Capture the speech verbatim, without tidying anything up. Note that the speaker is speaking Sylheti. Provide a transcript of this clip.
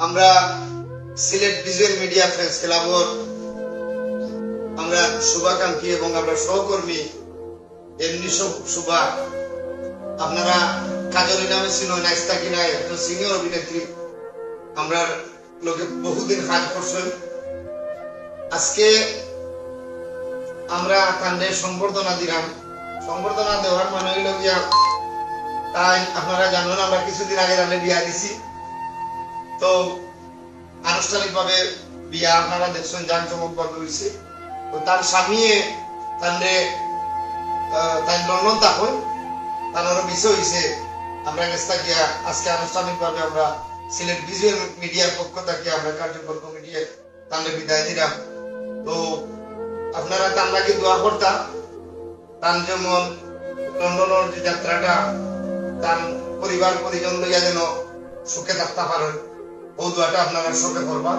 আমরা Sylhet visual media friends ক্লাবর আমরা শুভাকাঙ্ক্ষী এবং আমরা সহকর্মী এমনি সব শুভা, আপনারা কাজরি নামে চিনইন, আইস্তা কিনা একজন সিনিয়র অভিনেত্রী, আমরা লগে বহুদিন কাজ করছইন। আজকে আমরা তানরে সংবর্ধনা দিলাম। সংবর্ধনা দেওয়ার মানে হইল গিয়া, তাই আপনারা জানেন আমরা কিছুদিন আগে তানরে বিয়া দিছি। তো আনুষ্ঠানিকভাবে বিয়া আপনারা দেখছেন, জাঁকজমকভাবে হইছে। তো তার স্বামীয়ে তানরে, আহ, তাই লন্ডন থাকইন, তার আরো বিষয় হইছে। আমরা গেছ থাকিয়া আজকে আনুষ্ঠানিকভাবে আমরা সিলেট ভিজুয়াল মিডিয়ার পক্ষ থেকে আমরা কার্যকর কমিটিয়ে তানরে বিদায় দিলাম। তো আপনারা তার লাগি দোয়া করতা, তান যেমন লন্ডনের যে যাত্রাটা, তার পরিবার পরিজন লইয়া যেন সুখে থাকতে পারেন, ও দোয়াটা আপনারা সবে করবা।